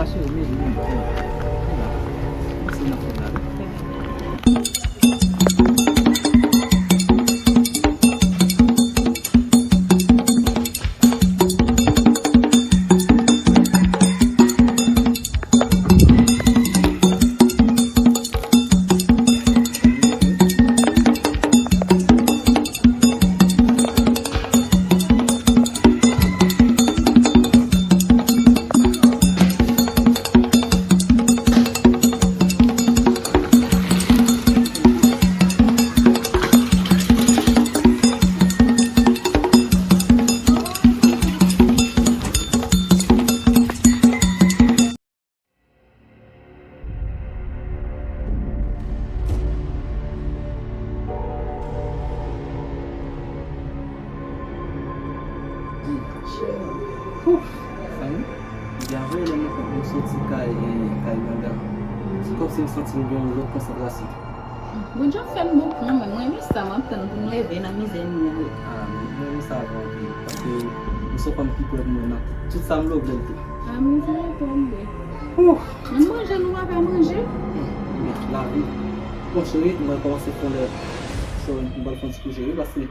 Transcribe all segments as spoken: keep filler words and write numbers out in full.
Cheri, men, men, men. Mwen se nan fòm la, wi. Ouf, fanmi, deja voye lè mwen, mwen soti kay, kay Ganga. Se kòmsi m santi m gen yon lòt konsantrasyon. Bondye ap fè m bon kanmenm. Mwen renmen sa m ap tann pou m leve nan mizè m ye. Ah, mwen renmen sa avè w anpil. Paske ou se yon fanm ki prè pou mwen nan tout sa m love lè l tou. Ah, mizè pa m vre. Ouh! Ann manje, nou pa ka manje. Hmm, lavi. Bon, cheri, m pral kòmanse fè yon lè. So, m pral fè yon ti kouche, wi, paske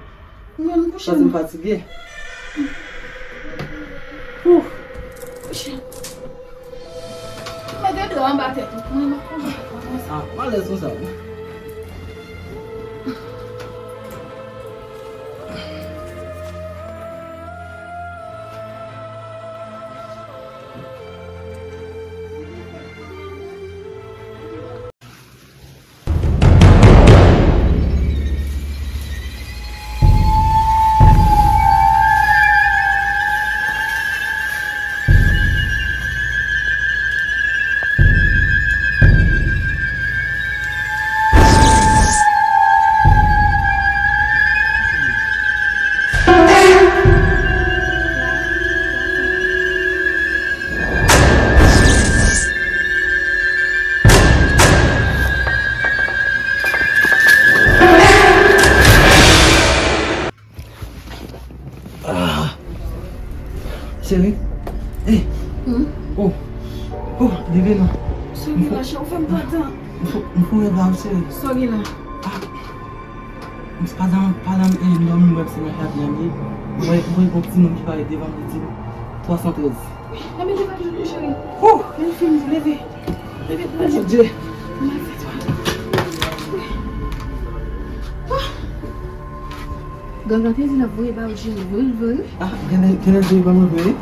Mwen, m kouche, paske m fatige. Ouh! Kouche. Mete dra anba tèt ou. Mwen, m ap kouche. Ah, m alèz konsa, wi. Ah. Cheri. Hey. Hmm? Oh. Oh, leve non. Cheri, lâche, ou fè m pèdi tan. M fou, m fou rèv la, cheri. Sa w gen la? Ah. M se pa nan, pa nan, eh, m dòmi, m wè se nan jaden an li. M wè, m wè yon timoun ki parèt devan m, li di m twa san trèz. Wi, men leve vit, cheri. Ouh! Men fim, leve. Leve, leve. Mon Dieu. Mwen fè twa. Wi. Ouh! Ganga te di l ap voye ba w Jerry, vre l vre? Ah, genlè, genlè Jerry ba mwen vre, wi.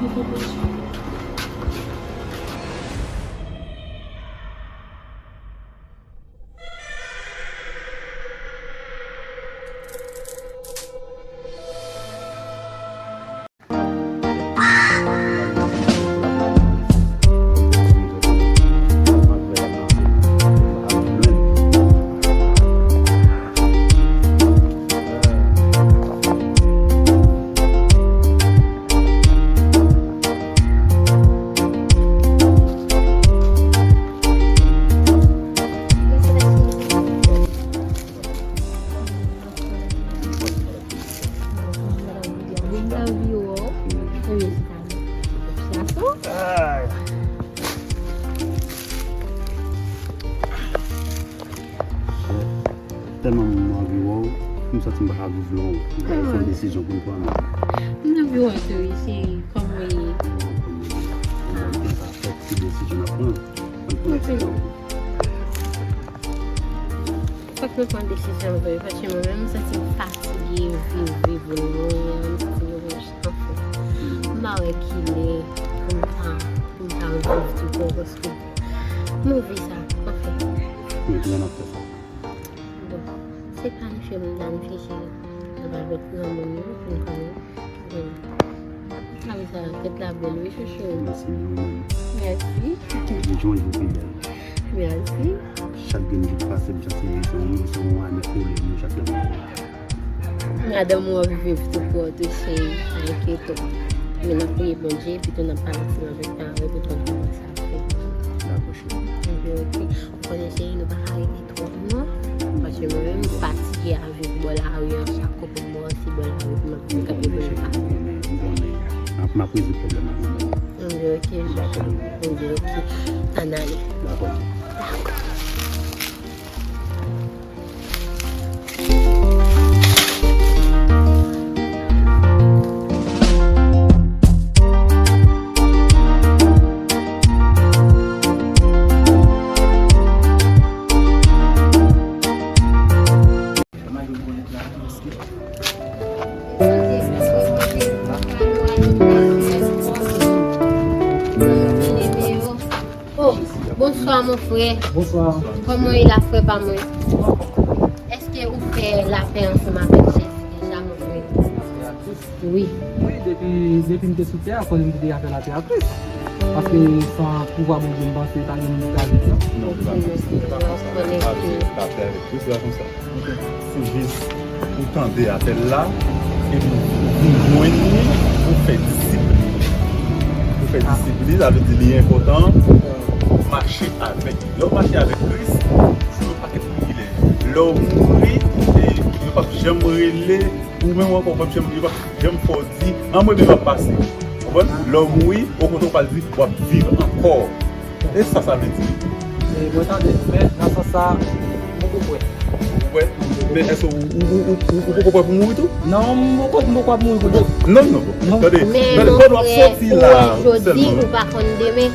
Tèlman m anvi wè w, m santi m pa ka viv lwen w. M fè yon desizyon pou m pran. M anvi wè w tou, wi, cheri. Kòman w ye? Mwen gen pa fè ti desizyon m ap pran. Mwen pran ti jan. Fòk nou pran desizyon vre, paske mwen menm, m santi m fatige viv, viv lwen an, m santi m anfen. M pa wè kilè pou m ta, pou m ta viv toutbon, paske move sa, anfen. Men kilè n ap fè sa? Bon, se planifye pou m planifye, cheri. Nou pral wè granmoun yo, pou n konnen. Bon. Travay sa, tèt la bèl, wi, chouchou. Mèsi, mwen menm. Mèsi. Yon jou pi bèl. Mèsi. Chak grenn jou k pase, m santi se yon, se yon ane kole nou chak nan men. Madanm ou ap viv tou pou w tou, cheri, pa enkyete w. Men n ap priye Bondye, epi tou n ap pale ansanm avèk paran yo pou n konn kòman sa ap fèt. Dakò, cheri. Ebyen, oke. Ou konnen, cheri, nou pa ka rete twòp non. Paske mwen menm, m fatige a viv bò lari an, chak kou pou m bò, se bò lari pou m ap vin kanpe pou m pa. M konnen, m konnen. M ap, m ap rezoud pwoblèm la pou mwen. Anben, oke. Dakò. Anben, Ann ale. Dakò. Oh, bonswa, mon frè. Bonswa. Kòman w ye la, frè pa mwen? Èske ou fè lapè ansanm avèk Jezi deja, mon frè? Wi. Wi, depi, depi m te sou tè a, konnen m te deja fè lapè ak Kris. Paske san pouvwa Bondye, m panse pa gen moun ki ka viv, non. Non, se pa konsa. Lapè avèk Kris, se pa konsa. Se jis ou tande apèl la, epi ou vin jwenn li, ou fè disip li. Ou fè disip li, sa vle di li enpòtan, fòk ou mache avèk li. Lè w mache avèk Kris, ou jwe yon pakèt privilèj. Lè w mouri, e, yo p ap janm rele, ou menm ankò, w p ap janm, yo p ap janm fè w di, "An, mwen menm ap pase." Konprann? Lè w mouri, okontrè, w pral di, "W ap viv ankò." E sa sa vle di. E mwen tande, men nan sans sa, m poko kwè. Ou poko kwè? Men èske ou, ou, ou, ou, ou poko kwè pou mouri tou? Non, m poko, m poko ap mouri pou de. Non, non, non. Tande, tande, kòm w ap soti la sèlman. Ou wè jodi, ou pa konn demen.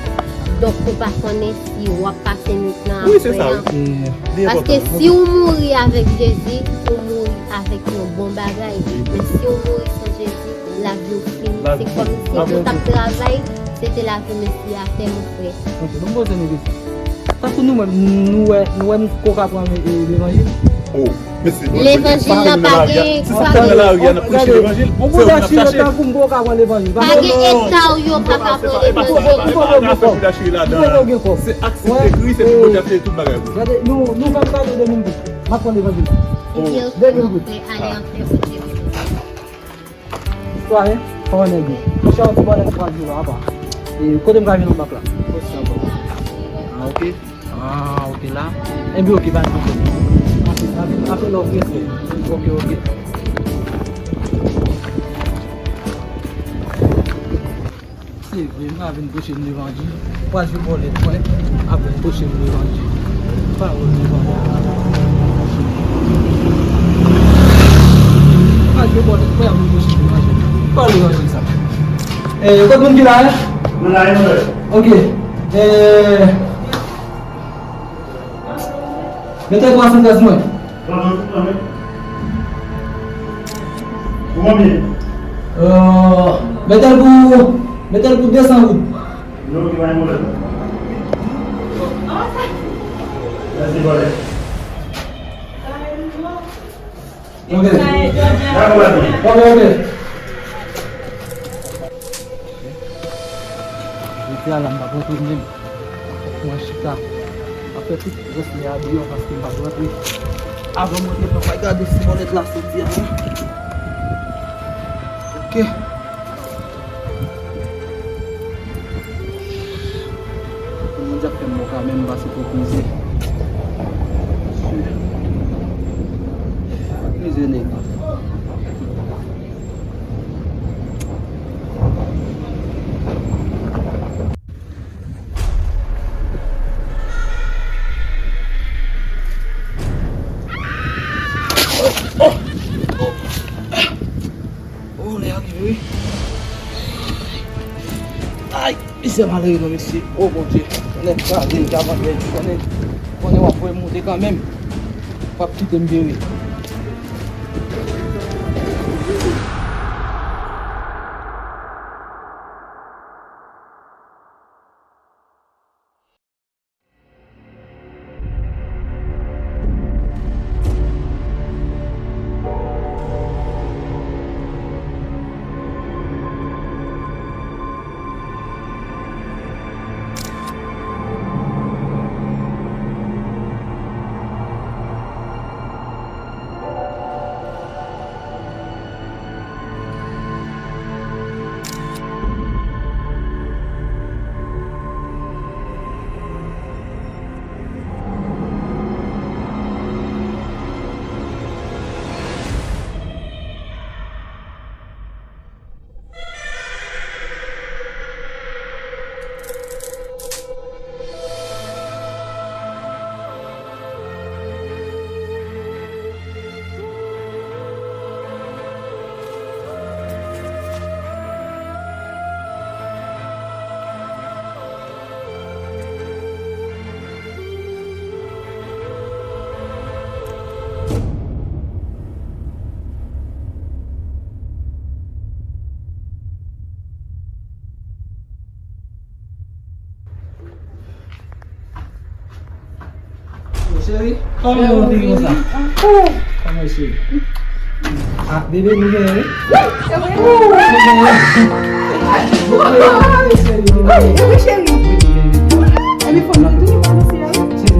Donk, ou pa konnen si w ap pase nwit lan apre a. Wi, se sa, wi. Paske si w mouri avèk Jezi, ou mouri avèk yon bon bagay. Men si w mouri san Jezi, lavi w fini. Se kòmsi tout travay, se te lavi mesye atè, mon frè. Ok, bon, m poze nou kesyon. Tankou nou menm, nou wè, nou wè m koka pran, e, levanjil? Oh, mesye, levanjil la pa gen, si sa te nan lari a, n ap preche levanjil, se ou n ap chache. Tankou m koka pran levanjil. Pa gen eta w yo pa ka pran levanjil. Se aksepte Kris epi Bondye ap fè tout bagay pou ou. Gade, nou, nou pa pale de moun tou. M ap pran levanjil la. De minit. Sitwayen, kòman nèg yo? Monchè, yon ti bòlèt twa dola apa. E kote m ka jwenn yon bak la? Ah, ok. Ah, ok la. Enben, ok, pa gen pwoblèm. Ape, ape, ape lòv respè. Ok, ok. Se vre, m a vin preche m levanjil. Pral jwe bòlèt mwen ap vin preche m levanjil. Pawòl levanjil. Pral jwe bòlèt mwen ap vin preche m levanjil. Pawòl levanjil sa. Eh, kot moun ki la, eh? Mwen la, eh, mwen la. Ok. Eh, Mete twa san gaz mwen. Pou konbyen? Euh, mete l pou, mete l pou de san goud. Ok, pa gen pwoblèm. Mèsi, brother. Ok. Dakò, patron. Ok, ok. Jodi a la, m p ap rantre menm. Mwen chita. M ap fè tout rès mè a deyò paske m p ap rantre. Avan m rantre, fò m al gade si bòlèt la soti a. Ok. Bondye ap fè m bon kanmenm, m pase twòp mizè. Mizè nèg. Oh, lè a rive, wi. Ay, mizè malere non, mesye. Oh, Bondye. Tonnè kraze, m t ap antre, tonnè, tonnè w ap voye m moute kanmenm. W ap kite m bere. Cheri, kòman nou te konsa? Kòman cheri? Ah, bebe, nou genyen, wi. Cheri, n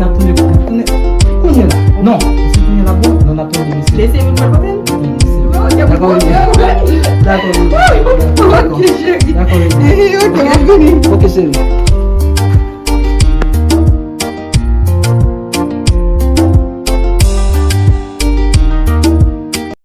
ap tounen, n ap tounen kounye la. Non, se kounye la, bon, non, n ap tounen misye. Dakò, wi. Dakò, wi. Dakò, wi. Ok, cheri.